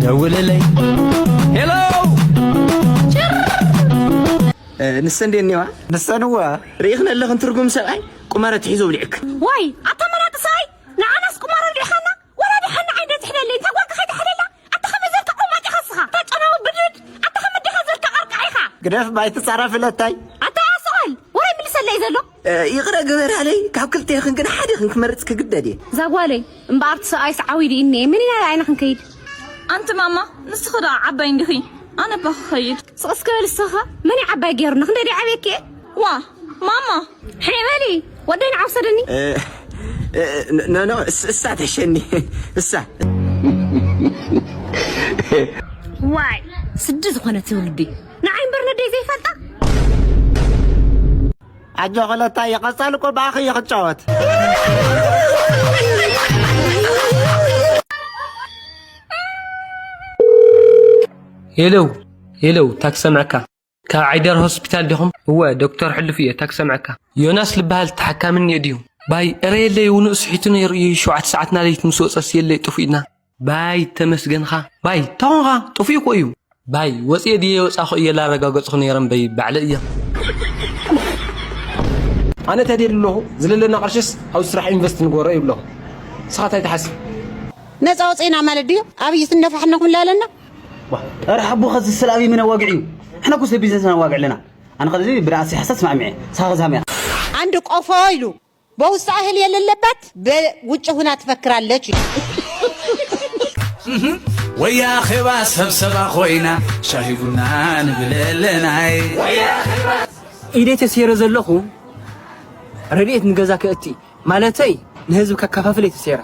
ደውልለይ። ሄሎ። ንሰ እንዴ እኒዋ? ንሰንዋ። ርኢኽን ኣለኽን ትርጉም ሰብኣይ? ቁማር ኣትሒዞ ኣብሊዕክ። ዋይ ኣታ መናጢ ሰብኣይ፣ ንዓናስ ቁማር ኣብሊዕኻና? ወላ ድሓን ንዓይ እንደ ትሕደለይ፣ እታ ጓልካ ከይትሕደላ? ኣታ ከመይ ዘልካ ቆማጭ ኢኻ ንስኻ? እታ ጨናዊ ብድድ፣ ኣታ ከመይ ዲኻ ዘልካ ቀርቃዕ ኢኻ? ግደፍ ባይ ትጻረፍ ለታይ። ኣታ ስቕ በል፣ ወረ ይምልሰለይ ዘሎ። ይቕረ ግበራለይ፣ ካብ ክልቴኽን ግን ሓደኽን ክመርጽ ክግደድ እየ። እዛ ጓለይ እምበኣር እቲ ሰብኣይስ ዓው ኢሉ እኒኤ፣ መን ኢና ርኣይና ክንከይድ? ኣንቲ ማማ፣ ንስኺ ደኣ ዓባይ እንዲኺ፣ ኣነ እባ ክኸይድ። ስቕ እስከ በል እስኻ፣ መን እዩ ዓባይ ገይሩና? ክንደይ ደይ ዓብየኪ እየ? ዋ፣ ማማ! ሕይ በሊ፣ ወደይ ንዓ ውሰደኒ። ኖ፣ ኖ፣ እሳ ተሸኒ፣ እሳ። ዋይ፣ ስዲ ዝኾነ ትውልዲ። ንዓይ እምበር ነደይ ዘይፈልጣ? ኣጆኺ ለታየ፣ ቀጻሊ እኮ ብኣኺ እየ ክጫወት። ሄሎ፣ ሄሎ፣ እታ ክሰምዐካ። ካብ ዓይደር ሆስፒታል ዲኹም? እወ፣ ዶክተር ሕሉፍ እየ፣ እታ ክሰምዐካ። ዮናስ ልበሃል ተሓካሚ እኒኦ ድዩ? ባይ፣ እረ የለይ፣ ውኑእ ስሒቱ ነይሩ እዩ፣ ሸውዓተ ሰዓት ናለይት ምስ ወጸስ የለይ፣ ጥፉእና። ባይ ተመስገንኻ። ባይ ተኾንኻ ጥፉእ እኮ እዩ። ባይ ወፅየ ድየ ወፃኹ እየ ላረጋገፅኹ ነይረ እምበይ ባዕለ እየ። ኣነ ተድየ ኣለኹ ዝለለና ቅርሽስ ኣብ ስራሕ ኢንቨስት ንግበሮ ይብለኹ። ንስኻ እንታይ ትሓስብ? ነፃ ወፂእና ማለት ድዩ? ኣብይ ትነፋሕና ኩን ላለና? ዋ፣ ኧረ ሓቦ ኸዚ ስለ ኣብይ ምን ኣዋግዕ እዩ? ንሕና እኮ ስለ ቢዝነስና ነዋግዕ ኣለና። ኣነ ኸዚ ብርኣሲ ሓሳብ ስማዕምዐ። ንስኻ ኸዚ ሃምያ። አንድ ቆፎ ኢሉ በውስጥ እህል የሌለባት በውጭ ሁና ትፈክራለች። ወያ ኼባ ሰብሰባ ኮይና ሻሂ ቡና ንብል ኣለናይ። ኢደ ተሴረ ዘለኹ ረድኤት ንገዛ ከእቲ ማለተይ ንህዝቢ ከከፋፍል እየ ተሴረ።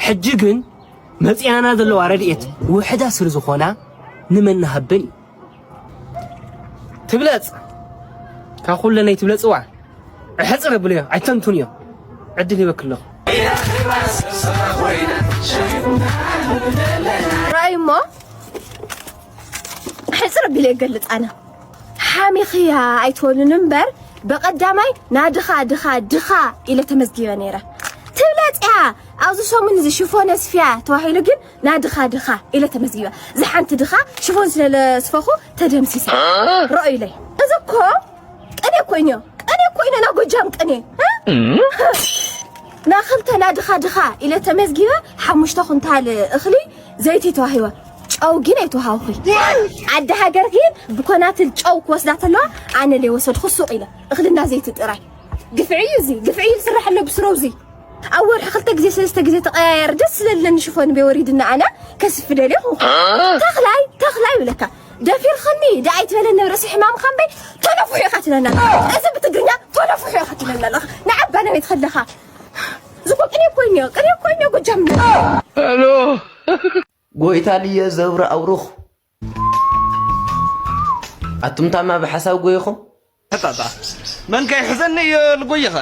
ሕጂ ግን መጽያና ዘለዋ ረድኤት ውሕዳ ስር ዝኾና ንመን ንሃበን እዩ። ትብለጽ። ካብ ኩለነይ ትብለጽዋ። ሕጽር ኣብልዮ፣ ኣይተንትንዮ። ዕድል ሂበኪ ኣለኹ። ርኣይ እሞ፣ ሕጽር ኣቢለ ይገልጽ ኣነ። ሓሚኽያ ኣይትበሉን እምበር፣ በቐዳማይ ናድኻ፣ ድኻ፣ ድኻ ኢለ ተመዝጊበ ነይረ። ትብለጽያ፣ ኣብዚ ሰሙን እዚ ሽፎን ኣስፍያ ተባሂሉ ግን ናድኻ ድኻ ኢለ ተመዝጊበ። ዝሓንቲ ድኻ ሽፎን ስለ ለስፈኹ ተደምሲሰ። ረኣዩለይ። እዚ እኮ ቅኔ እኮ ኢንዮ። ቅኔ እኮ ኢንዮ፣ ናይ ጎጃም ቅኔ። እ? ናኽልተ ናድኻ ድኻ ኢለ ተመዝጊበ፣ ሓሙሽተ ኩንታል እኽሊ ዘይቲ ተዋሂበ። ጨው ግን ኣይተዋሃብኹይ። ዓዲ ሃገር ግን ብኮናትል ጨው ክወስዳ ተለዋ፣ ኣነ ለይ ወሰድኹ ሱቕ ኢለ። እኽልና ዘይቲ ጥራይ። ግፍዒ እዩ እዚ። ግፍዒ እዩ ዝስራሕ ኣሎ ብስረው እዚ። ኣብ ወርሒ ክልተ ግዜ ሰለስተ ግዜ ተቐያየር ደስ ስለለኒ ሽፎን ቤ ወሪድና ኣነ ከስፍ ደልየ ኹንኩ። ተኽላይ፣ ተኽላይ ይብለካ። ደፊርኽኒ ደኣ ኣይትበለኒ ርእሲ ሕማምኻ እምበይ ተነፍሑ ኢኻ ትብለና። እዚ ብትግርኛ ተነፍሑ ኢኻ ትብለና ኣለኻ። ንዓባ ነበይ ትኸለኻ። እዚ እኮ ቅኔ እኮ እኒኦ፣ ቅኔ እኮ እኒኦ ጎጃም። ሄሎ። ጎይታ ልየ ዘብረ ኣውሩኽ። ኣቱም ታማ ብሓሳብ ጎይኹም? ኣታታ። መን ከይሕዘኒ እዩ ልጎይኸ?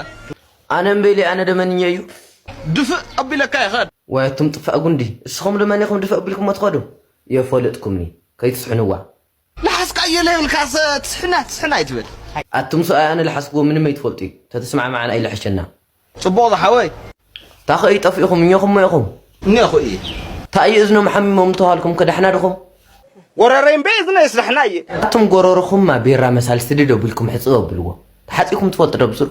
ኣነ እምበይለይ ኣነ ደመንኘ እዩ። ድፍእ ኣቢለካ ኢኸ? ዋይ ኣቱም ጥፋእ ጉንዲ። እስኹም ደመን ኢኹም ድፍእ ኣቢልኩሞ ትኸዱ? የፈለጥኩምኒ። ከይትስሕንዋ። ለሓስካ እየ ለይብልካስ ትስሕና፣ ትስሕና ኣይትበል። ኣቱም ሰብኣይ ኣነ ለሓስክዎ ምንም ኣይትፈልጡ እዩ። ተተስማዕማዕና ኣይለሕሸና። ጽቡቕ ዝሓወይ። ታኸ ይጠፊእኹም እኛኹም እሞ ኢኹም። እኒኹ እየ። ታእየ እዝኖም ሓሚሞም ተባልኩም ከዳሕና ድኹም? ጎረረይ እምበይ እዝነ የስዳሕና እየ። ኣቱም ጎረርኹማ ቢራ መሳል ስድድ ኣቢልኩም ሕጽብ ኣብልዎ። ተሓጺኹም ትፈልጡ ዶ ብስሩ?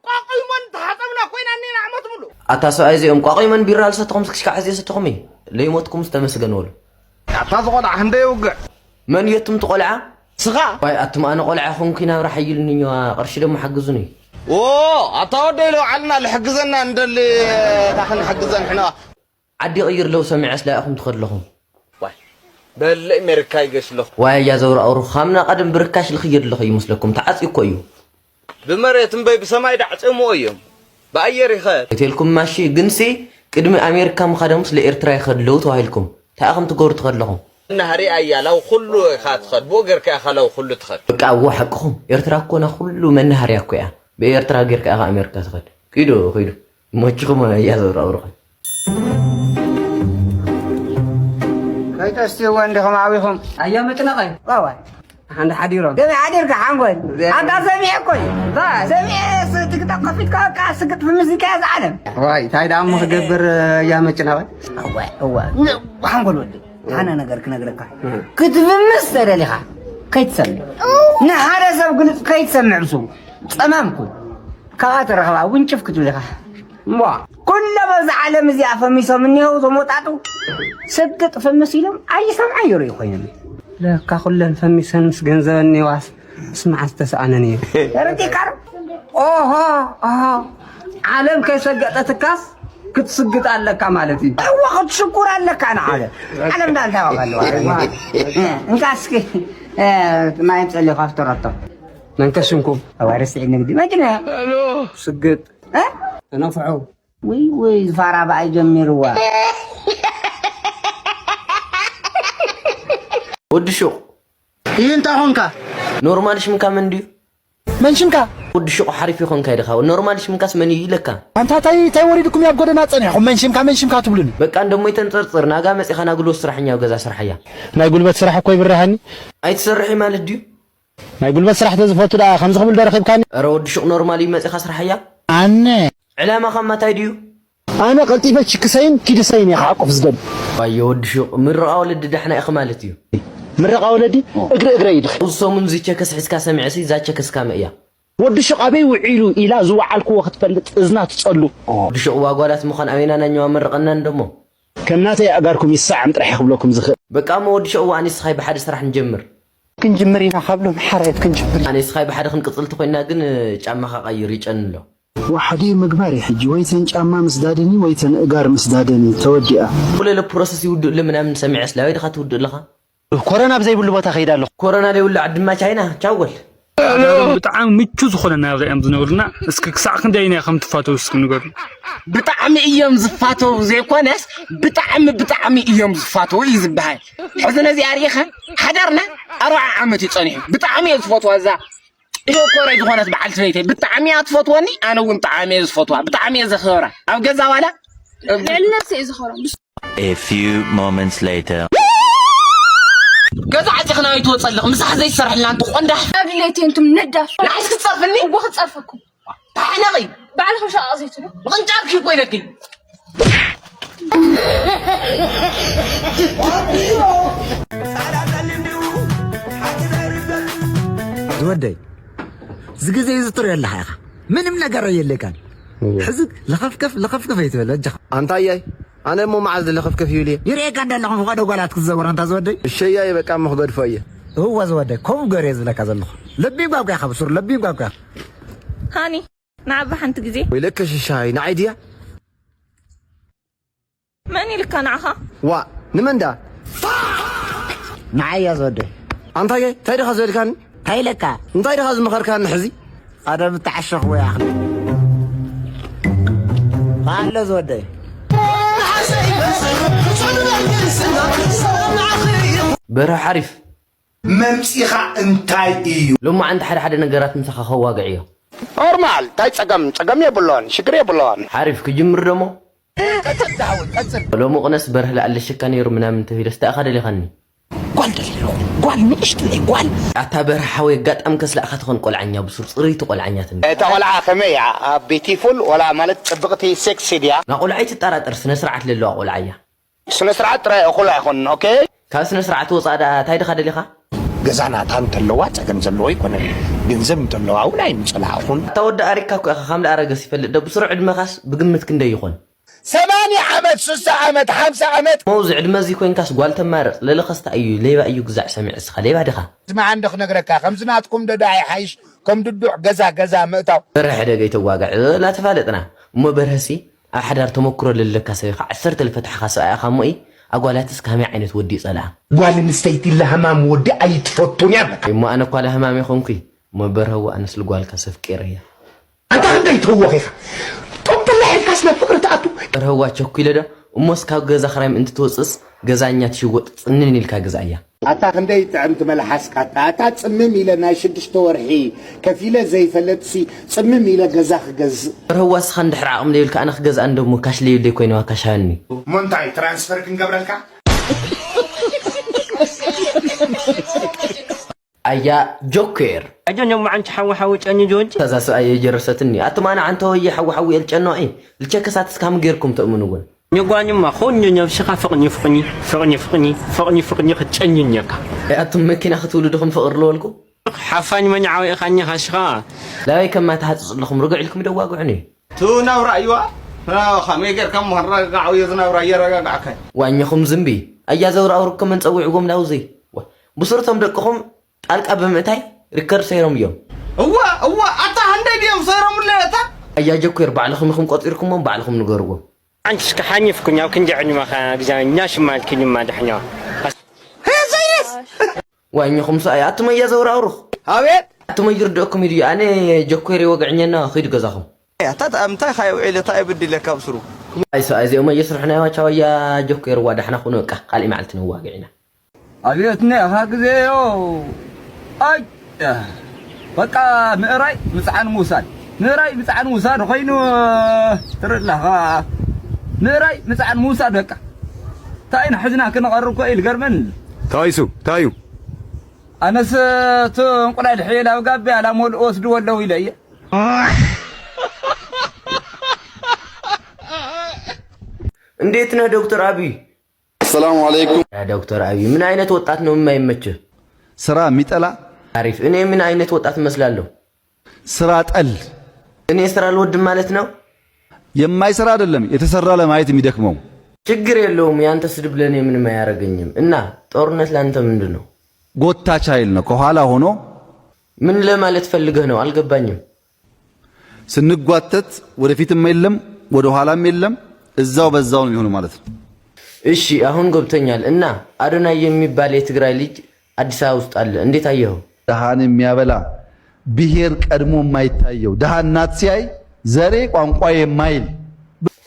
ቋቑይሞን ተሓጸብና ኮይና እኒና ዓመት ሙሉ። ኣታ ሰብኣይ እዚኦም ቋቑይሞን ቢራ ልሰተኹም ስክሽካ ሕዚ የሰተኹም እዩ። ለይሞትኩምስ ተመስገን በሉ። ኣታ ዝቖልዓ ክንደይ ይውግዕ? መን እዩ ኣቱም ትቖልዓ? ስኻ? ዋይ ኣቱም ኣነ ቆልዓ ኾንኩ ናብራ ሓይሉኒ እኛ ቅርሺ ደሞ ሓግዙኒ። ኦ ኣታ ወደይ ለውዓልና ልሕግዘና እንደሊ እታ ክንሕግዘን ሕነዋ። ዓዲ ይቕይር ለው ሰሚዐስ ላኢኹም ትኸድለኹም። ዋይ በለይ ሜርካ ይገሽለኹ። ዋይ እያ ዘውራ ኣውሩ ኻምና ቀደም ብርካሽ ልኽየድለኹ ይመስለኩም ተዓጽዩ እኮ እዩ። ብመሬት እምበይ ብሰማይ ዳዕጽምዎ እዮም። ብኣየር ይኸድ። እቴልኩም ማሺ ግንሲ ቅድሚ ኣሜሪካ ምኻዶምስ ለኤርትራ ይኸድለው ተባሂልኩም። እንታይ ኢኹም ትገብሩ ትኸድለኹም? መናሃርያ እያ፣ ላው ኩሉ ኢኻ ትኸድ፣ ብኡ ጌርካ ኢኻ ላው ኩሉ ትኸድ። በቃ፣ እዎ፣ ሓቅኹም። ኤርትራ እኮ ና ኩሉ መናሃርያ እኮ እያ። ብኤርትራ ጌርካ ኢኻ ኣሜሪካ ትኸድ። ኪዱ፣ ኪዱ። ሞችኹም እያ ዘብራብርኹም። ከይተስትይዎ እንዲኹም ዓቢኹም። ኣያ መጭነቐ። ዋዋይ። ሓንዳ ሓዲሮም። ከመይ ሓዲርካ ሓንጎል? ኣታ ሰሚዐ እኮ እዩ። ሰሚዐ ስ-፣ ቲክቶክ ከፊትካ በቃ ስግጥ ፍምስ ኢልካ እያ ዝዓለም። ዋይ፣ እንታይ ደኣ እሞ ክገብር እያ መጭናወት? እወ፣ እወ። ን-፣ ሓንጎል ወዲ፣ ሓነ ነገር ክነግረካ። ክትፍምስ ተደሊኻ ከይትሰምዕ። ንሓደ ሰብ ግልጽ ከይትሰምዕ ብስሙ። ጸማም ኩን። ካብኣ ትረኽባ ውንጭፍ ክትብል ኢኻ። እሞ ኩሎም ኣብዚ ዓለም እዚኣ ፈሚሶም እኒሄው፣ እዞም ወጣጡ ስግጥ ፍምስ ኢሎም ኣይሰምዓን ይርእዩ ኮይኖም። ለካ ኩለን ፈሚሰን ምስ ገንዘበን እኒሄዋስ ምስ መዓስ ተሰኣነን እየ። ተረዲእካ ዶ? ኦሆ፣ ኦሆ። ዓለም ከይሰገጠትካስ ክትስግጥ ኣለካ ማለት እዩ። እወ፣ ክትሽኩር ኣለካ ንዓለም። ዓለም ዳ እንታይ ዋጋ ኣለዋ? እንካ እስኪ፣ እ፣ ማይ ምጸሊ ካብቲ ረቶ። መንከሽንኩም። ኣዋርስ ንግዲ መኪና። ስግጥ። እ? ተነፍሑ። ውይ፣ ውይ፣ ዝፋራ በኣይ ጀሚርዋ። ወዲ ሹቕ። ይህ እንታይ ኾንካ? ኖርማል ሽምካ መን ድዩ? መን ሽምካ? ወዲ ሹቕ ሓሪፍ ይኾንካ ኢልኻ። ኖርማል ሽምካስ መን እዩ ኢለካ? ኣንታ ታይ፣ ታይ ወሪድኩም ኣብ ጎደና ጸኒሕኩም መን ሽምካ፣ መን ሽምካ ትብሉኒ? በቃ እንደሞ ይተንጸርጽር፣ ናጋ መጺኻ ናጉልበት ስራሕኛ ኣብ ገዛ ስራሕያ። ናይ ጉልበት ስራሕ እኮ ይብርሃኒ። ኣይትሰርሒ ማለት ድዩ? ናይ ጉልበት ስራሕ ተዝፈቱ ደኣ ከምዚ ክብል ዶ ረኺብካኒ? ኧረ ወዲ ሹቕ ኖርማል እዩ መጺኻ ስራሕያ። ኣነ። ዕላማኻ ማታይ ድዩ? ኣነ ቀልጢፈ ችክሰይን ኪድሰይን እየ ክዓቁፍ ዝደሊ። ዋዮ ወዲ ሹቕ ምርቓ ወለዲ ዳሕና ኢኺ ማለት እዩ። ምረቓ ወለዲ እግሪ እግረ ይድኺ። እዚ ሰሙን እዚ ቸከስ ሒዝካ ሰሚዐሲ እዛ ቸከስ ካመ እያ። ወዲ ሹቕ ኣበይ ውዒሉ ኢላ ዝወዓልክዎ ክትፈልጥ እዝና ትጸሉ። ወዲ ሹቕ ዋጓላት ምዃን ኣበይና ናኛዋ መርቐና እንደሞ። ከም ናተይ ኣእጋርኩም ይሰዓም ጥራሕ ክብለኩም ዝኽእል። በቃ እሞ ወዲ ሹቕ እዋ ኣነ ንስኻይ ብሓደ ስራሕ ንጀምር። ክንጅምር ኢና ካብ ሎም ሓራየት ክንጅምር ኢና። ኣነ ንስኻይ ብሓደ ክንቅጽል ተኾይና ግን ጫማኻ ቀይር ይጨን ኣሎ። ዋሕዲ ምግባር እዩ ሕጂ። ወይ ተን ጫማ ምስዳድኒ ወይ ተን እጋር ምስዳደኒ ተወዲኣ። ኩለለ ፕሮሰስ ይውድእ ለምናምን ሰሚዐስ ላበይ ድኻ ትውድእ ኣለኻ? ኮረና ብዘይብሉ ቦታ ከይዳ ኣለኹ። ኮረና ዘይብሉ ዓዲ ድማ ቻይና ቻው በል። ሓዳሮም ብጣዕሚ ምቹ ዝኾነ ናብራ እዮም ዝነብሩና። እስኪ ክሳዕ ክንደይ ኢና ከም ትፋተው እስኪ ንገሩ። ብጣዕሚ እዮም ዝፋተው ዘይኮነስ ብጣዕሚ ብጣዕሚ እዮም ዝፋተው እዩ ዝበሃል። ሕዚ ነዚኣ ርኢኻ ሓዳርና ኣርባዓ ዓመት እዩ ጸኒሑ። ብጣዕሚ እየ ዝፈትዋ እዛ ሽኮረይ ዝኾነት በዓልቲ ቤተይ። ብጣዕሚ እያ ትፈትወኒ፣ ኣነ እውን ብጣዕሚ እየ ዝፈትዋ። ብጣዕሚ እየ ዘኽብራ። ኣብ ገዛ ዋላ ልዕሊ ነብሰይ እየ ዘኽብራ። A few moments later. ገዛ ዓፂኺ ናበይ ትወፂ ኣለኺ? ምሳሕ ዘይትሰርሕልና ኣንቲ ቆንዳፍ። ኣድልየት እንቱም ነዳፍ። ንዓይስ ክትፀርፍኒ? እወ ክፀርፈኩም። ተሓነቒ። ባዕልኹም ሸቓቕ ዘይትብሉ። ምቕንጫብኪ እኮ ኢለኪ። ዝወደይ፣ እዚ ግዜ እዚ ትሪኦ ኣለኻ ኢኻ። ምንም ነገር የለካን። እወ። ሕዚ ለኸፍከፍ፣ ለኸፍከፍ ኣይትበል፣ በጃኻ። ኣንታ ኣያይ፣ ኣነ እሞ መዓዝ ልኸፍከፍ ይብል እየ? ይርእየካ እንደ ኣለኹ፣ ፍቓዶ ጓላት ክትዘውር፣ ኣንታ ዝወደይ። እሸያይ፣ በቃ እሞ ክገድፎ እየ። እወ ዝወደይ፣ ከምኡ ገር እየ ዝብለካ ዘለኹ። ለቢም ጓጓ ኢኻ ብሱር፣ ለቢም ጓጓ ኢኻ። ሃኒ፣ ንዓባ ሓንቲ ግዜ። ወይለከ ሽሻይ፣ ንዓይ ድያ? መን ኢልካ ንዓኻ? ዋ፣ ንመን ደኣ? ንዓይ እያ ዝወደይ። ኣንታ ኣያይ፣ እንታይ ዲኻ ዝበልካኒ? እንታይ ኢለካ? እንታይ ዲኻ ዝመኸርካኒ ሕዚ? ቀደም እተዓሸኽዎ ይኣኽል። ኣሎ ዝወደይ። በርሀ ሓሪፍ። መምጺኻ እንታይ እዩ? ሎማዓንቲ ሓደ ሓደ ነገራት ምሳኻ ከዋግዕ እዮ። ኖርማል፣ እንታይ ጸገም? ጸገም የብሎን፣ ሽግር የብሎን። ሓሪፍ፣ ክጅምር ደሞ? ቀጽል፣ ቀጽል። ሎሚ ቕነስ በርህ ለኣለሸካ ነይሩ ምናምን ተቢለስ፣ እንታይ ኢኻ ደሊኻኒ? ጓል ደሊለኹ፣ ጓል ንእሽትለይ ጓል። ኣታ በርህ ሓወይ፣ ኣጋጣሚ ከስላእካ ትኾን ቆልዓኛ፣ ብሱር ጽርይቲ ቆልዓኛ ትንቢ። እታ ቆልዓ ከመይ እያ? ቢቲፉል ወላ ማለት ጽብቕቲ ሴክሲ ድያ? ናቆልዓ ኣይትጠራጠር፣ ስነ ስርዓት ለለዋ ቆልዓ እያ። ስነ ስርዓት ጥራይ እኹል ኣይኾንን፣ ኦኬ? ካብ ስነ ስርዓት ወጻእ ደኣ ታይ ድኻ ደሊኻ? ገዛ ናታ እንተለዋ ጸገም ዘለዎ ኣይኮነን። ገንዘብ እንተለዋ እውን ኣይምጸላእኹን። ኣታ ወዲ ኣሪካ እኮ ኢኻ፣ ካም ደኣ ረገስ ይፈልጥ ዶ? ብስሩዕ ዕድመኻስ ብግምት ክንደይ ይኾን? ሰማንያ ዓመት፣ ስሳ ዓመት፣ ሓምሳ ዓመት። እሞ እዚ ዕድመ እዚ ኮይንካስ ጓል ተማርጽ? ለለኸስታ እዩ፣ ሌባ እዩ ግዛዕ ሰሚዕ እስኻ ሌባ ድኻ? ስማዕ እንዶ ክነግረካ፣ ከምዚ ናትኩም ዶ ደኣ ይሓይሽ? ከም ድዱዕ ገዛ ገዛ ምእታው። በርሀ ሕደገይ ተዋግዕ፣ ላተፋለጥና። እሞ በርሀሲ ኣብ ሓዳር ተመክሮ ለለካ ሰብ ኢኻ፣ ዓሰርተ ልፈታሕኻ ሰብኣይ ኢኻ እሞ፣ ኣጓላትስ ከመይ ዓይነት ወዲ ይጸልኣ? ጓል ኣንስተይቲ ለህማም ወዲ ኣይትፈቱን እያ ኣለካ። እሞ ኣነ እኳ ለህማም ይኾንኩ፣ እሞ በርሀዋ ኣነስ ልጓልካ ሰፍቂረያ። ኣንታ ክንደይ ተወኺኻ? ጦብላ ሒዝካስ ናብ ፍቕሪ ትኣቱ? በርሀዋ ቸኩለ ዶ? እሞስ ካብ ገዛ ክራይ ምእንቲ ትወጽእስ ገዛኛ ትሽወጥ ጽንን ኢልካ ግዝኣያ። ኣታ ክንደይ ጥዕምቲ መልሓስካ ኣታ። ኣታ ጽምም ኢለ ናይ ሽዱሽተ ወርሒ ከፊለ ዘይፈልጥሲ ጽምም ኢለ ገዛ ክገዝእ። በርሀዋ እስኻ እንድሕር ዓቕሚ ለይብልካ ኣነ ክገዝኣ እንዶ እሞ ካሽ ለይብለይ ኮይነዋ ካሽ ሃበኒ። እሞ እንታይ ትራንስፈር ክንገብረልካ? ኣያ ጆኬር። ኣጆ ኘሞ ዓንቺ ሓዊ ሓዊ ጨኒ ጆንጂ። ከዛ ሰብኣይ የጀረሰትኒ። ኣቱም ኣነ ዓንተ ወየ ሓዊ ሓዊ ኤልጨኖ እይ። ልቸከሳትስ ካም ጌርኩም ተእምንውን። ኘጓኝማ ኾኝ ኘብሽኻ ፍቕኝ ፍቕኝ ፍቕኝ ፍቕኝ ፍቕኝ ፍቕኝ ክትጨኝኘካ። ኣይ ኣቱም መኪና ክትብሉ ድኹም ፍቕር ልወልኩ? ሓፋኝ መኛዓዊ ኢኻኝ ኻሽኻ። ላበይ ከማ ትሃጽጽ ኣለኹም? ርግዕ ኢልኩም ይደዋግዑኒ። ቱ ናብራ እዩዋ። ናኻ መይ ጌርካ እሞ ረጋጋዕ እዩ ዝናብራ እየረጋጋዕካ። ዋኘኹም ዝንቢ። ኣያ ዘውራውር ከመን ጸዊዕዎም ላውዚ። ዋ፣ ብሱርቶም ደቅኹም ጣልቃ ብምእታይ ሪከርድ ሰይሮም እዮም። እዋ፣ እዋ፣ ኣታ ሃንደይ ድዮም ሰይሮምለይ ኣታ? ኣያ ጀኩር ባዕልኹም ኢኹም ቆጺርኩሞም ባዕልኹም ንገርዎም። ኣንቺ እስከ ሓኝፍኩኝ ኣብ ክንዲ ዕድመኻ ግዛኛ ሽማልኪ ድማ ድሕኛዋ። ዋይ እኛኹም ሰኣይ ኣቱመያ ዘውራውሩኽ። ኣቤት። ኣቱመይ ይርድእኩም እዩ ድዩ? ኣነ ጀኮይሪ ወግዕኛና ኺዱ ገዛኹም። ኣታ እንታይ ኻይ ውዒለ እንታይ ብድለካ ብስሩ? ኣይ ሰኣይ እዚኦም የስርሑና ያዋቻ ወያ ጀኮይሪ ዋዳሕና ኩኑ በቃ ካልእ መዓልቲ ንዋግዕ ኢና። ኣቤት ነኻ ግዜዮ። ኣይ በቃ ምእራይ ምጽዓን ምውሳድ ምእራይ ምጽዓን ምውሳድ ኾይኑ ትርኢ ኣለኻ። ምእራይ ምጽዓን ምውሳድ በቃ። እንታይ ኢና ሕዝና ክንቐርብ እኮ እዩ ዝገርመኒ። ታይሱ ታዩ ኣነስ እቲ እንቁላሊሕ ናብ ጋብያ ላም ወስድዎ ኣለዉ ኢለ እየ። እንዴት ነህ ዶክተር አብይ? السلام عليكم. ያ ዶክተር አብይ ምን አይነት ወጣት ነው የማይመችህ? ስራ የሚጠላ አሪፍ። እኔ ምን አይነት ወጣት እመስላለሁ? ስራ ጠል እኔ ስራ አልወድም ማለት ነው? የማይሰራ አይደለም የተሰራ ለማየት የሚደክመው። ችግር የለውም ያንተ ስድብ ለእኔ ምንም አያረገኝም። እና ጦርነት ላንተ ምንድን ነው? ጎታች ኃይል ነው ከኋላ ሆኖ ምን ለማለት ፈልገህ ነው? አልገባኝም። ስንጓተት ወደፊትም የለም ወደ ኋላም የለም እዛው በዛው ነው የሚሆነው ማለት ነው። እሺ አሁን ገብቶኛል። እና አዶናይ የሚባል የትግራይ ልጅ አዲስ አበባ ውስጥ አለ፣ እንዴት አየኸው? ደሃን የሚያበላ ብሔር ቀድሞ የማይታየው ደሃ እናት ሲያይ ዘሬ ቋንቋ የማይል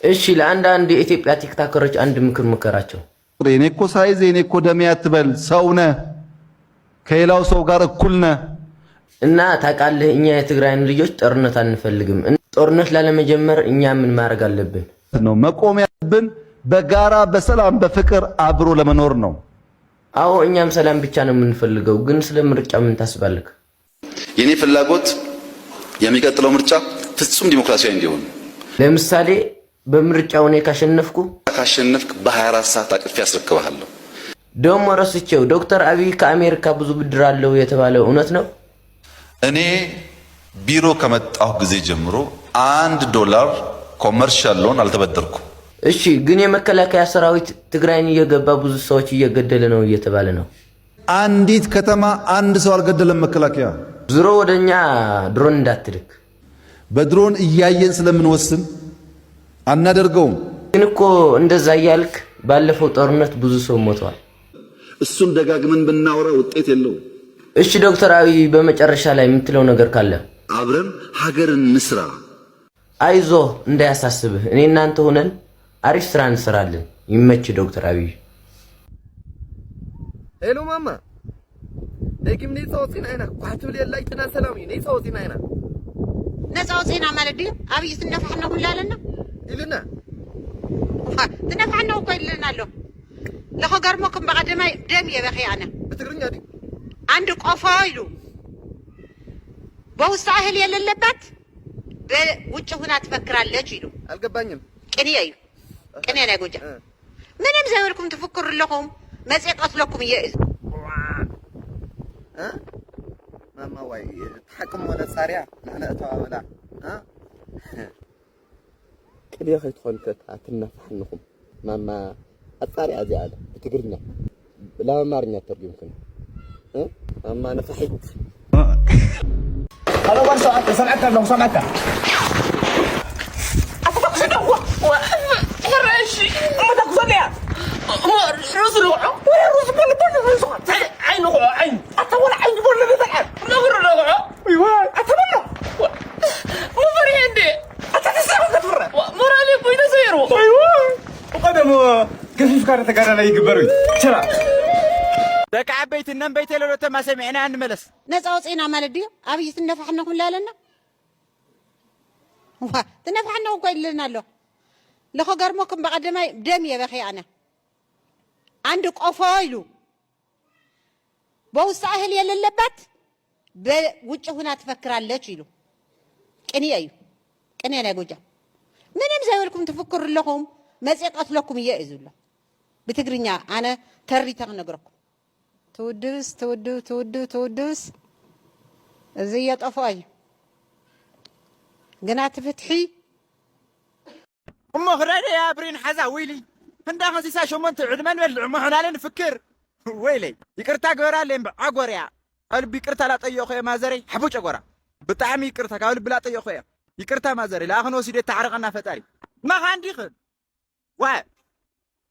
እሺ ለአንዳንድ የኢትዮጵያ ቲክታከሮች አንድ ምክር ምከራቸው። የኔ እኮ ሳይዝ የኔ እኮ ደሜ አትበል ሰው ነህ ከሌላው ሰው ጋር እኩል ነህ። እና ታውቃለህ እኛ የትግራይን ልጆች ጦርነት አንፈልግም። እና ጦርነት ላለመጀመር እኛ ምን ማድረግ አለብን? ነው መቆም ያለብን በጋራ በሰላም በፍቅር አብሮ ለመኖር ነው። አዎ እኛም ሰላም ብቻ ነው የምንፈልገው። ግን ስለ ምርጫ ምን ታስባለህ? የኔ ፍላጎት የሚቀጥለው ምርጫ ፍጹም ዲሞክራሲያዊ እንዲሆን። ለምሳሌ በምርጫው እኔ ካሸነፍኩ ካሸነፍክ በ24 ሰዓት አቅፌ አስረክብሃለሁ። ደሞ ረስቼው ዶክተር አብይ ከአሜሪካ ብዙ ብድር አለው የተባለው እውነት ነው? እኔ ቢሮ ከመጣሁ ጊዜ ጀምሮ አንድ ዶላር ኮመርሻል ሎን አልተበደርኩም። እሺ ግን የመከላከያ ሰራዊት ትግራይን እየገባ ብዙ ሰዎች እየገደለ ነው እየተባለ ነው። አንዲት ከተማ አንድ ሰው አልገደለም መከላከያ። ዝሮ ወደኛ ድሮን እንዳትልክ። በድሮን እያየን ስለምንወስን አናደርገውም። ግን እኮ እንደዛ እያልክ ባለፈው ጦርነት ብዙ ሰው ሞተዋል። እሱን ደጋግመን ብናወራ ውጤት የለውም። እሺ ዶክተር አብይ በመጨረሻ ላይ የምትለው ነገር ካለ? አብረን ሀገር እንስራ። አይዞህ እንዳያሳስብህ እኔ እናንተ ሆነን አሪፍ ስራ እንሰራለን። ይመች ዶክተር አብይ። ሄሎ ማማ ደጊም ነይ ፃወፂና ኢና ኳሕ ትብል የላ ይትና ሰላም እዩ ነይ ፃወፂና ኢና። ነፃ ወፂና ማለት ድዩ? ኣብይ ትነፋሕና ኩላ ኣለና ኢልና ትነፋሕና እኮ ይለና ኣሎ። ለኸገርሞክም በቐደማይ ደም የበኺ ኣነ ብትግርኛ ድዩ አንድ ቆፎ ኢሉ በውስጥ እህል የሌለባት በውጭ ሁና ትፈክራለች ኢሉ። አልገባኝም። ቅኔ እዩ ቅኔ ናይ ጎጃ ምንም ዘይበልኩም ትፍክሩ ኣለኹም። መፅየ ቀትለኩም እየ። ማማ ዋይ ተሓቅሞ ነፃርያ ንሕና እተባበላ ቅኔ ከይትኾን ከ ኣትናፋሕንኹም ማማ ኣጻሪ ኣዚ ኣለ ብትግርኛ ላብ ኣማርኛ ተርጉምክን እ ማማ ነፋሒት ኣሎ ጓል ሰብዓካ ሰብዓካ ኣለኹ ሰብዓካ ኣተተኩሰ ደዋ ሕረሽ እሞ ተኩሰለያ ርእሱ ልውዖ ወላ ርእሱ በልበል ርእሱ ዓይኑ ክዖ ዓይኑ ኣታ ወላ ዓይኑ በሎ ንበልዓ ነግሩ ነግዖ ኣታ በሎ መፈሪሕ እንዴ ኣታ ተስራ ክትፍረ ሞራል እኮ ይተሰይሩ እኮ ደሞ ገፊፍካ ተጋዳላይ ይግበር እዩ ችራ ደቂ ዓበይቲ እነንበይተ ለሎተማ ሰሚዕና ንመለስ ነፃ ወፂና ማለት ድዩ ኣብይ ትነፋሕና ኩላ ኣለና ትነፋሕና እኮ ይለና ኣሎ ለኸገርሞክም በቐደማይ ደም የበኺ ኣነ አንድ ቆፎ ኢሉ በውስጥ እህል የሌለባት በውጭ ሁና ትፈክራለች ኢሉ ቅኔ እዩ። ቅኔ ናይ ጎጃም ምንም ዘይብልኩም ትፍክሩ ኣለኹም። መፅእ ቀትለኩም እየ እዩ ዝብሎ ብትግርኛ። ኣነ ተሪተ ክነግረኩም። ትውድብስ ትውድብ ትውድብ ትውድብስ እዚ እየጠፍኦ እዩ። ግና እቲ ፍትሒ እሞ ክረደ እያ ብሬን ሓዛ ወይሊ። ህንዳ ከሲሳ ሸሞንተ ዕድመ ንበልዕ እሞ ሕናለ ንፍክር። ወይለይ ይቅርታ ግበራለይ እምበር ዓጎርያ። ከልቢ ይቅርታ ላጠየኹ እየ ማዘረይ ሓቦ ጨጎራ። ብጣዕሚ ይቅርታ ካብ ልቢ ላጠየኹ እየ። ይቅርታ ማዘረይ ለኣኽን ወሲደ ታዕረቐና ፈጣሪ። መኻን ዲኽን ዋ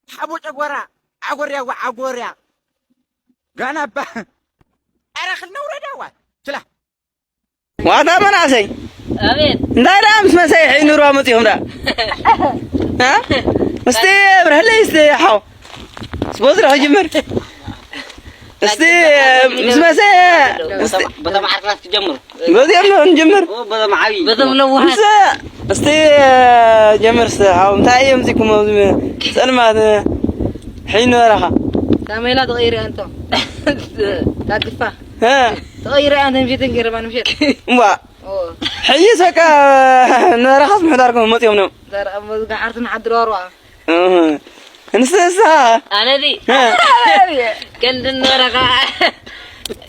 ሓቦ ጨጎራ። ዓጎርያ ዋ ዓጎርያ። ጋና ባ ኣረ ክልነ ውረዳ ዋ ችላ። ዋታ መናእሰይ ኣቤት እንታይ ደኣ ምስ መሰይ ሕይኑሮ መፂኹም ደኣ እ? እስቲ ብርህለይ እስቲ ሓው ስቦዝራ ክጅምር እስቲ ምስ መሰይ እስቲ በተም ዓርክናት ትጀምሩ በዚኦም ነው እንጀምር ኦ በተም ዓቢ በተም ለዋሃት ምስ እስቲ ጀምር እስቲ ሓው እንታይ እዮም እዚኩም ኣብዚ ጸልማት ሕይኑ በረኻ ካሜላ ተቐይሪ ኣንቶ ታግፋ እ? ተቐይረ ኣንተ ምሸት እንገረባ ንምሸት እምባ ኦ ሕይስ በቃ ንበረኻስ ምሕዳርኩም መፅኦም ነው ዘርአ መዝጋ ዓርትን ሓድር ዋርዋ እህ። እንስ እንስ ኣነዲ እ። ከንዲ ንበረኻ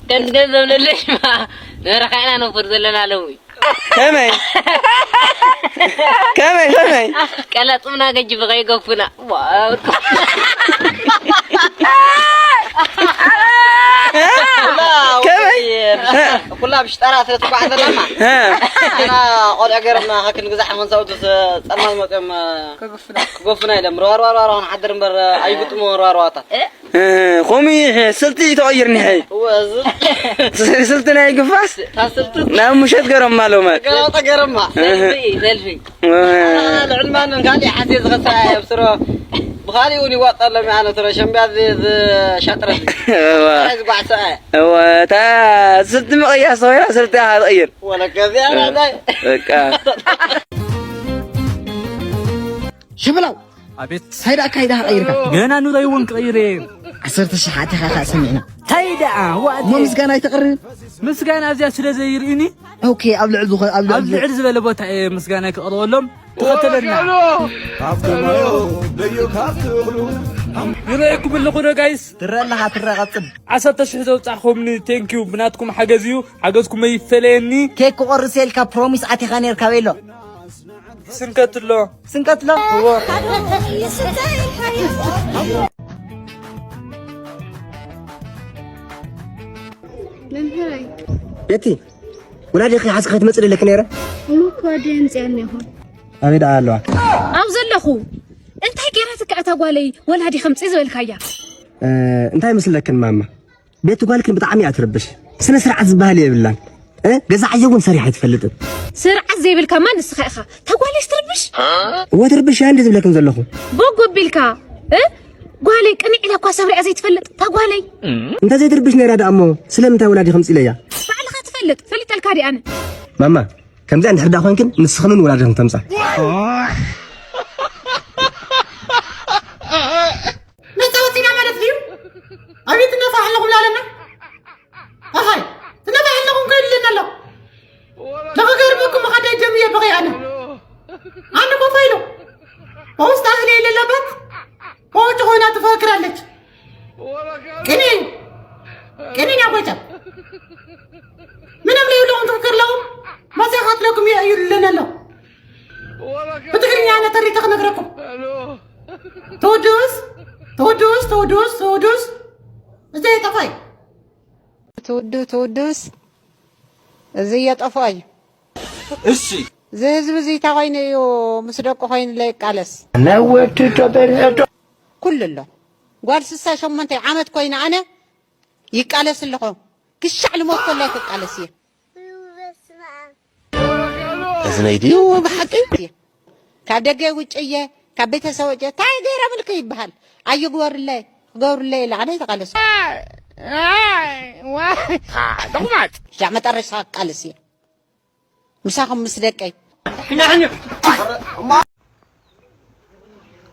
ከንዲ ገንዘብ ለለሽ ንበረኻ ኢና ነፍር ዘለና ሎሚ ከመይ ከመይ ከመይ ቀለጥምና ገጅ ብኸይገፉና ከመይ ኩላ ብሽጠራ ስለ ትጓዓዘላና ኣና ቆልዑ ገይሮምና ከክንግዛሕ መንሳውቱ ጸልማት መፅኦም ክጎፍና ኢሎም ርዋርዋርዋር ክንሓድር እምበር ኣይግጥሞ ርዋርዋታት እ፣ ኾሚ ስልቲ ተቐይር ኒሐ እወ እዚ ስልቲ ናይ ግፋስ ታስልቱ ናብ ምሸት ገሮም ኣለዉ ማለት ገራውጠ ገረማ ሰልፊ ሰልፊ ልዕል ማንም ካልእ ሓሴ ዝኸሳ እየ ኣብ ስሮ ብኻሊእ እውን ይዋጠሎም ኣነ ስሮ ሸምብያ ዝሻጥረኒ ዝጓዕሰ እየ እወ እታ ስልቲ መቐያ ሰውያ ስልቲ ትቐይር ወለከዚያ ናታይ በቃ ሽብላው ኣቤት እንታይ ደኣ ኣካይዳ ቀይርካ ገና ኑረይ እውን ክቕይር እየ ዓሰርተ ሸሓተ ኢኻ ከዓ ሰሚዕና እንታይ ደኣ ዋእቲ እሞ ምስጋና ኣይተቕርብን ምስጋና ኣብዚኣ ስለ ዘይርእዩኒ ኦኬ ኣብ ልዕል ዝኾነ ኣብ ኣብ ልዕል ልዕል ዝበለ ቦታ እየ ምስጋና ክቕርበሎም ተኸተለና ካብቲ ማዮ ደዩ ካብቲ እኽሉ ይረኣየኩም ኣለኹ ዶ ጋይስ ትረአ ኣለኻ ትረአ ቀፅል ዓሰርተ ሽሕ ዘውፃእኹምኒ ቴንኪዩ ብናትኩም ሓገዝ እዩ ሓገዝኩም ኣይፈለየኒ ኬክ ክቆርስ እየ ኢልካ ፕሮሚስ ኣቲኻ ነይርካ በይሎ ስንከትሎ ስንከትሎ እዎ መምህረይ ቤቲ ወላዲኺ ሓዝኪ ከይትመፅእ ደለኪ ነይረ እሞ እኮ ኣደይ ኣምፅኣኒ ኢኹም ኣበይ ደኣ ኣለዋ ኣብ ዘለኹ እንታይ ገይራትካ እታ ጓለይ ወላዲኺ ኣምፅኢ ዝበልካያ እንታይ መስለክን ማማ ቤቲ ጓልክን ብጣዕሚ እያ ትርብሽ። ስነ ስርዓት ዝበሃል የብላን። እ? ገዛ ዓዮ እውን ሰሪሓ ኣይትፈልጥን። ስርዓት ዘይብልካማ ንስኻ ኢኻ። ተጓለሽ ትርብሽ። እወ ትርብሽ እያ እንዲ ዝብለክን ዘለኹ። ቦግ ኣቢልካ እ? ጓለይ ቅንዕ ኢላ እኳ ሰብሪኣ ዘይትፈልጥ ተጓለይ። እንተ ዘይትርብሽ ነይራ ደኣ እሞ ስለምንታይ ወላዲ ከምፂለያ? ባዕልኻ ትፈልጥ ፈሊጠልካ ድኣነ። ማማ ከምዚኣ እንድሕር ደኣ ኮይንክን ንስኽንን ወላድኽን ተምፃ። ነፃ ወፂና ማለት ድዩ? ኣቤት ትነፋሕ ኣለኹም ላለና ኣኻይ ትነፋሕ ኣለኹም ከይድልን ኣሎ ንኽገርመኩም ኻደ ደም እየ በኸይ ኣነ ኣነ ኮፋ ኢሉ በውስጥ ኣህል የሌለበት በውጭ ሆና ትፈክራለች ቅኔ ቅኔ ናጎጃ ምንም ለይብለኹም ትፍክር ኣለኹም መፅያ ካትለኩም እየ እዩልን ኣሎ ብትግርኛ ነተሪተ ክነግረኩም ተወድስ ተወድስ ተወድስ ተወድስ እዚ የጠፋ እዩ። ትውድብ ትውድብስ እዚ የጠፍኦ እዩ። እሺ እዚ ህዝቢ እዚ እንታይ ኮይኑ እዩ ምስ ደቁ ኮይኑ ለይቃለስ? ነወቱ ተበልዐ ዶ? ኩሉ ኣሎ። ጓል ስሳ ሸሞንተ ዓመት ኮይና ኣነ ይቃለስ ኣለኹ ክሻዕ ልሞት ከሎ ክቃለስ እየ። እዝነይ ድዩ ብሓቂ? ካብ ደገ ውጭ እየ ካብ ቤተሰብ ወጀ ታይ ገይረምልኪ ይበሃል። ኣይግበሩለይ ክገብሩለይ ኢለ ኣነ ተቃለሱ። ሉቕማጥ ሻዕ መጠረሻ ክቃለስ እየ ምሳኹም ምስ ደቀይ።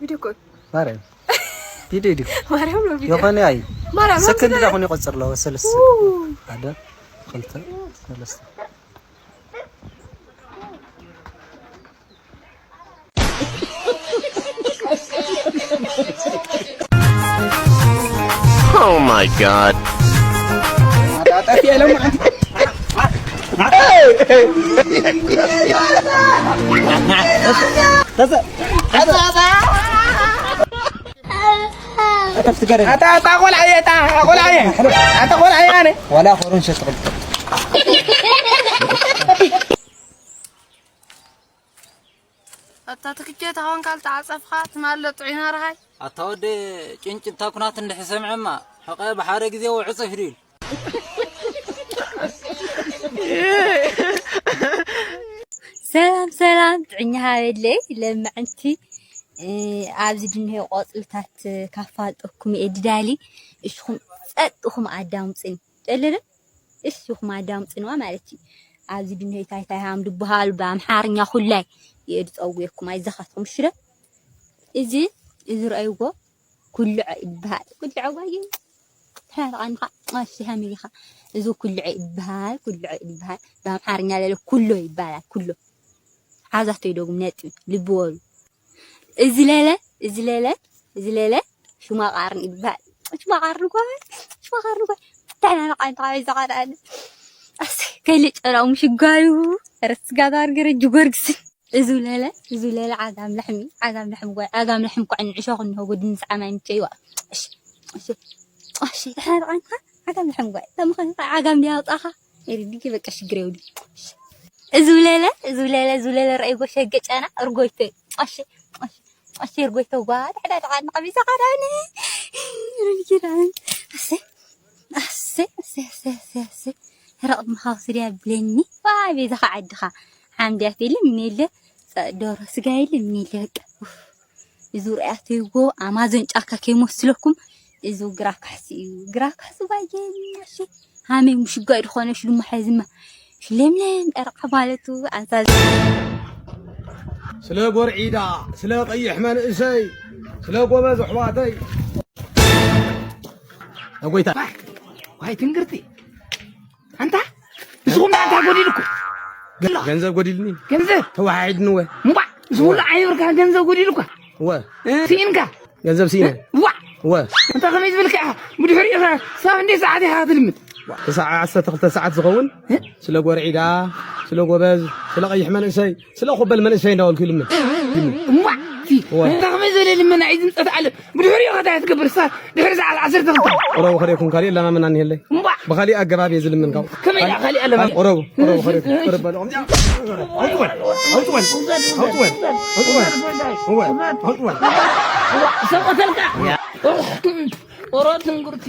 ቪድዮ እኮ እዩ። ማርያም ቪድዮ እዩ። ማርያም ነው ቪድዮ። የኾነ ኣይ ማርያም ነው ሰከንድ ቪድዮ። ዳኹን ይቆጽር ኣለዎ ሰለስተ ሓደ ክልተ፣ ሰለስተ። Oh my god. ኣታ ኣታ ቆልዓ እየ፣ ኣታ ቆልዓ እየ፣ ኣታ ቆልዓ እየ፣ ኣነ ዋላ ኾሮን ሸጥቕልቅ። ኣታ ትክቼ ተኾንካ ልተዓጸፍኻ ትማሎ ጥዒና ረሃይ። ኣታ ወደ ጭንጭ እንታ ኩናት እንድሕር ሰምዐማ፣ ሕቐ ብሓደ ግዜ ውዕጽ ፍዲል። ሰላም ሰላም ጥዕኛ ሃበለይ ለምዕንቲ። ኣብዚ ድንሄ ቆፅልታት ካፋልጠኩም እየ ድዳሊ። እሽኹም ፀጥ ኢኹም ኣዳምፅኒ። ጨለለ እሽኹም ኣዳምፅንዋ ማለት እዩ። ኣብዚ ድንሄ ታይታይ ሃም ድበሃሉ ብኣምሓርኛ ኩላይ እየ ድፀውየኩም ኣይዘኸትኩም ሽረ። እዚ እዚ ረኣይዎ ኩልዖ ይበሃል። ኩልዖ ዋየ ተሓርቓንኻ ኣሽሃም ኢኻ። እዚ ኩልዖ ይበሃል፣ ኩልዖ ይበሃል። ብኣምሓርኛ ለለ ኩሎ ይባላል። ኩሎ ሓዛቶ ይደጉም ነጥቢ ልቢ በሉ። እዚ ለለ እዚ ለለ እዚ ለለ ሽማ ቃርን ይበሃል። ሽማ ቃርን ጓል ሽማ ቃርን ጓል ተሓርቓንኻ ወይ ዘቐዳለ ኣስ ከይለ ጨራው ምሽጋዩ ረስጋ ባርገረ ጅጎርግስን እዙ ለለ እዙ ለለ ዓጋም ላሕሚ ዓጋም ላሕሚ ጓይ ዓጋም ላሕሚ ኳዕ ንዕሾ ክንሆ ጎድኒ ዝዓማይ ምቸይዋ። እሺ እሺ እሺ ተሓርቃንካ ዓጋም ላሕሚ ጓይ ተምኸን ዓጋም ዲያውጣኻ። ኤሪ ዲኪ በቃ ሽግር የውዲ። እዙ ለለ እዙ ለለ እዙ ለለ ረአይ ጎሸ ገጫና እርጎይተ። እሺ እሺ እሺ እርጎይተ ጓ ተሓዳዳቃን ቀቢሳ ካዳኒ። ኤሪ ዲኪ ዳን እሺ ኣሰይ ኣሰይ ኣሰይ ኣሰይ ኣሰይ ረቕ ምኻው ስድያ ብለኒ። ዋይ ቤዛኻ ዓድኻ ሓምድያት የለ ምን የለ ጸ- ደሮ ስጋ የለ ምን የለ በቃ ኡፍ። እዚ ርኣያተይዎ ኣማዞን ጫካ ከይመስለኩም። እዚ ግራ ካሕሲ እዩ ግራ ካሕሲ ባየ። እሺ ሃመይ ምሽጋይ ድኾነ ሽሉማ ሓዝማ ሽለምለም ቀርቃ ማለቱ ኣንሳ ስለ ጎርዒዳ፣ ስለ ቀይሕ መንእሰይ፣ ስለ ጎበዝ ኣሕዋተይ። ኣጎይታ። ዋይ ትንግርቲ። ኣንታ ንስኹም ደኣ እንታይ ጎዲልኩ? ገንዘብ ጎዲልኒ። ገንዘብ? ተወሓሒድኒ ወ። እምቧ ንስኹም ደኣ ኣይብርካ ገንዘብ ጎዲልኳ። ወ። ስኢንካ። ገንዘብ ስኢነ። ዋ። ወ። ኣንታ ከመይ ዝብልካ ኢኻ? ብድሕሪኡ ኢኻ ክሳብ እንደ ሰዓት ኢኻ ትልምድ። ክሳዕ ዓሰርተ ክልተ ሰዓት ዝኸውን ስለ ጎርዒዳ፣ ስለ ጎበዝ፣ ስለ ቀይሕ መንእሰይ፣ ስለ ኮበል መንእሰይ እንዳበልኩ ይልምን። እምቧ እቲ ወ። ኣንታ ከመይ ዝበለ ልመና እዩ ዝምጸት ዓለም። ብድሕሪኡ ከታ ትገብር ሳ ድሕሪ ሰዓት ዓሰርተ ክልተ። ቁረቡ ከሪእኩም ካሊእ ለማመና እኒሀለይ። እምቧ። ብኻሊእ ኣገባብ እየ ዝልምን ካብኡ። ከመይ ደኣ ካሊእ ኣለማ? ቁረቡ፣ ቁረቡ ከሪእኩም። ቁረቡ በሉ። ኣውፅወን፣ ኣውፅወን፣ ኣውፅወን፣ ኣውፅወን። እወ፣ ኣውፅወን። ሰቆተልካ። ቁረብ ትንጉርቲ።